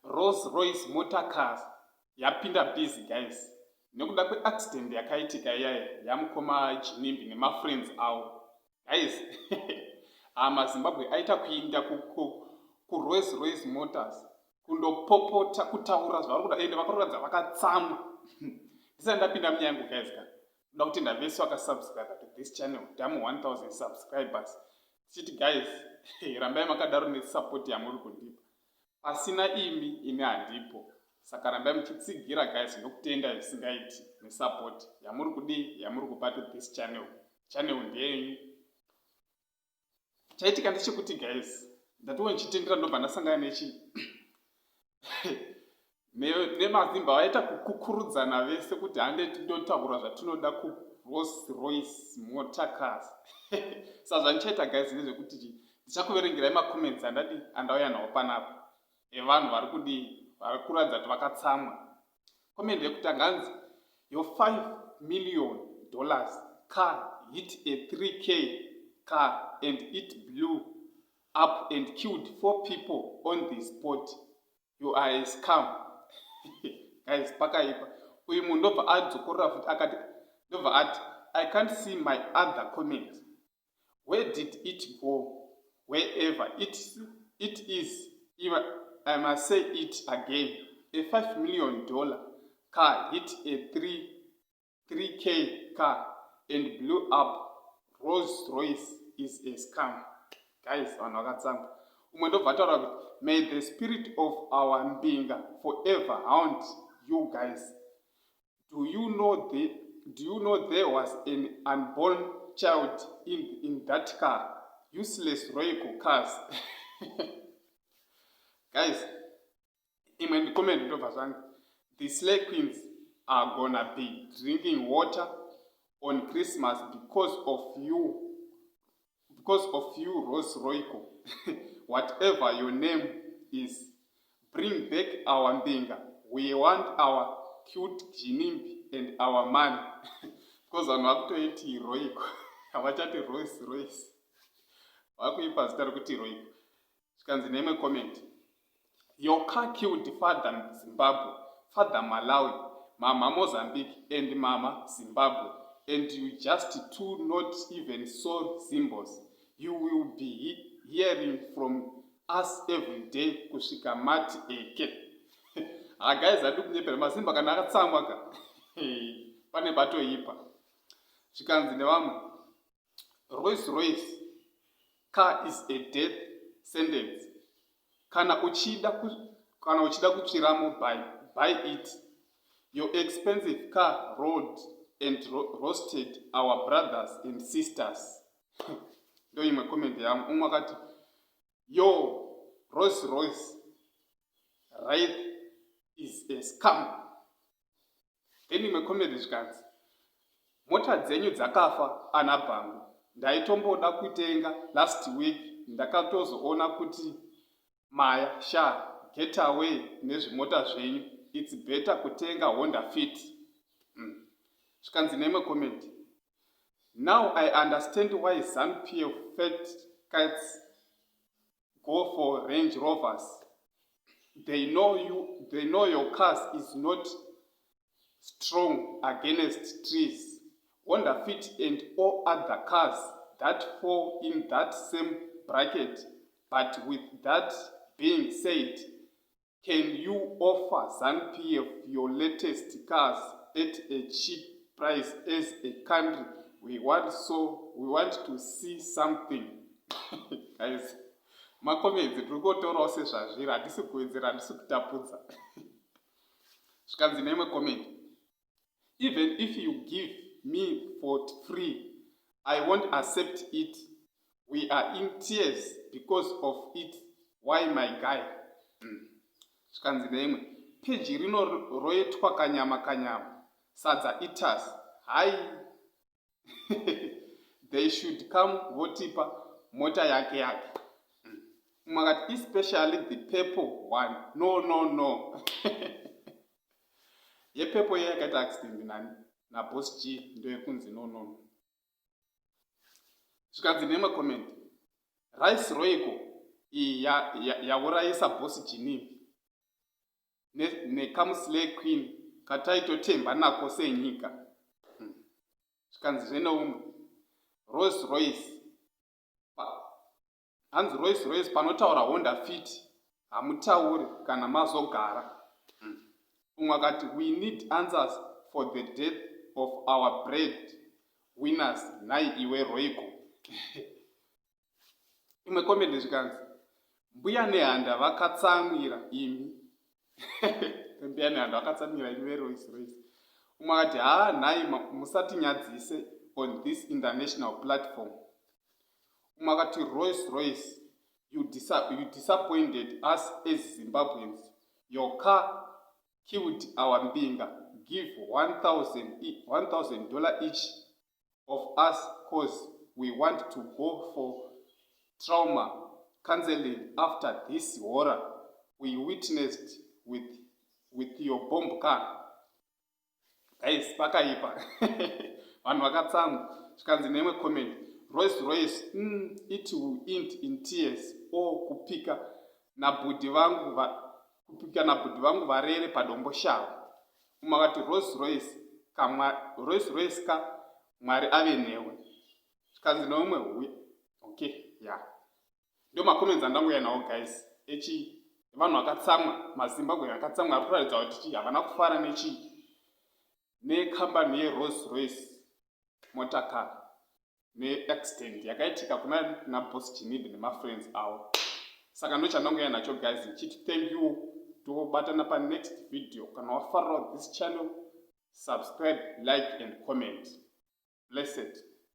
Rolls Royce motor cars yapinda busy guys nekuda kweaccident yakaitika iyaya yamukoma Ginimbi nemafriends avo guys. Ah, maZimbabwe aita kuinda kuRolls Royce Motors kundopopota, kutaura zvavari kuda, ende vakaratidza vakatsamwa. Ndisati ndapinda munyaya yangu guys ka, ndoda kutenda vese vakasubscribe to this channel, damu 1000 subscribers. Tichiti guys, rambai makadaro nesupport yamuri kundipa. Pasina imi, imi handipo. Saka rambai muchitsigira guys, ndokutenda zvisingaiti nesupport yamuri kudii, yamuri kupa to this channel. Channel ndeyenyu. Chaitika ndechekuti guys, ndatiwo ndichitendera, ndobva ndasangana nechi nemaZimba vaita kukukurudzana vese kuti hande tindotaura zvatinoda kuRolls Royce Motor Cars. Saka zvandichaita guys ndezvekuti ndichakuverengerai macomments andadi andauya nawo panapa evanhu vari kudii, vari kuratidza kuti vakatsamwa. Comment yekutanga hanzi, "Your $5 million car hit a 3K car and it blew up and killed four people on the spot. You are a scam." Guys, pakaipa. Uyu munhu ndobva adzokorora futi akati, ndobva ati, "I can't see my other comment. Where did it go? Wherever it is, even I must say it again, a $5 million car hit a 3 3K car and blew up. Rolls Royce is a scam." Guys, vanhu vakatsamwa. Umwe ndobva ataura kuti, "May the spirit of our mbinga forever haunt you guys. Do you know there was an unborn child in that car? Useless Royco cars." Guys, imwe comment ndobva zvangu, "The slay queens are gonna be drinking water on Christmas because of you, because of you, Rolls Royco, whatever your name is. Bring back our mbinga. We want our cute Ginimbi and our man." Because vanhu vakutoiti Royco, havachati Rolls Royce, vakuipa zita rekuti Royco. Zvikanzi neimwe comment, "Your car killed father Zimbabwe, father Malawi, mama Mozambique and mama Zimbabwe, and you just two not even so Zimbos. You will be hearing from us every day kusvika mati eke." Haguys, hadi kunyepera, maZimba kana akatsamwa ka, pane batoipa. Zvikanzi nevamwe, "Rolls Royce car is a death sentence. Kana uchida kutsviramo, buy it. Your expensive car rolled and roasted our brothers and sisters." Ndo imwe comment yangu. Umwe akati, "Yo Rolls Royce right is a scam." Then imwe comment zvikanzi, "Mota dzenyu dzakafa ana bhangu. Ndaitomboda kutenga last week, ndakatozoona kuti maya sha, get away nezvimota zvenyu. It's better kutenga Honda Fit." Zvikanzi neimwe comment, "Now I understand why ZANU PF fat cats go for Range Rovers. They know your cars is not strong against trees. Honda Fit and all other cars that fall in that same bracket. But with that being said, can you offer ZANU PF your latest cars at a cheap price? As a country we want to see something." Guys, macomments tiri kutorawo sezvazviri, handisi kuwedzera, handisi kutapudza. Zvikanzi neimwe comment, "Even if you give me for free, I won't accept it. We are in tears because of it. Why, my guy?" Zvikanzi neimwe, "Peji rino roitwa kanyama kanyama, sadza eaters. Hai, they should come votipa mota yake yake." Umwe akati, "Especially the purple one. No, no, no." Yepurple iye yakaita accident nani, naBoss G, ndoyekunzi no, no, no. Zvikanzi neimwe comment, Rice Royco iyi yaurayisa ya, ya Boss Ginimbi nekamuslay queen kataitotemba nako senyika. Zvikanzi zveneumwe Rolls Royce, hanzi Rolls Royce panotaura Honda Fit hamutauri kana mazogara. Umwe akati, "We need answers for the death of our bread winners." Nhai iwe Royco. Imwe comment zvikanzi, "Mbuya Nehanda vakatsamwira imi, Mbuya Nehanda vakatsamwira imi veRolls Royce." Umwe akati, "Haa, nhai, musatinyadzise on this international platform." Umwe akati, "Rolls Royce, you disappointed us as Zimbabweans. Your car killed our mbinga. Give $1000 each of us, cause we want to go for trauma counseling after this horror we witnessed with your bomb car." Guys, pakaipa, vanhu vakatsamwa. Zvikanzi neimwe comment, "Rolls Royce, it will end in tears or kupika nabhudhi vangu varere paDomboshava." Umwe akati, "Rolls Royce, Rolls Royce ka, Mwari ave newe." Zvikanzi neumwe, okay, ya, yeah. Ndo macomments andanguya nawo, guys, echi vanhu vakatsamwa, maZimbabwe akatsamwa, ari kuratidza kuti chii, havana kufara nechii, nekambani yeRolls Royce motorcar neaccident yakaitika kuna naBoss Ginimbi nemafriends avo. Saka ndo chandangouya nacho, guys, ndichiti thank you, tobatana panext video. Kana wafarirawo this channel, subscribe, like and comment. Blessed.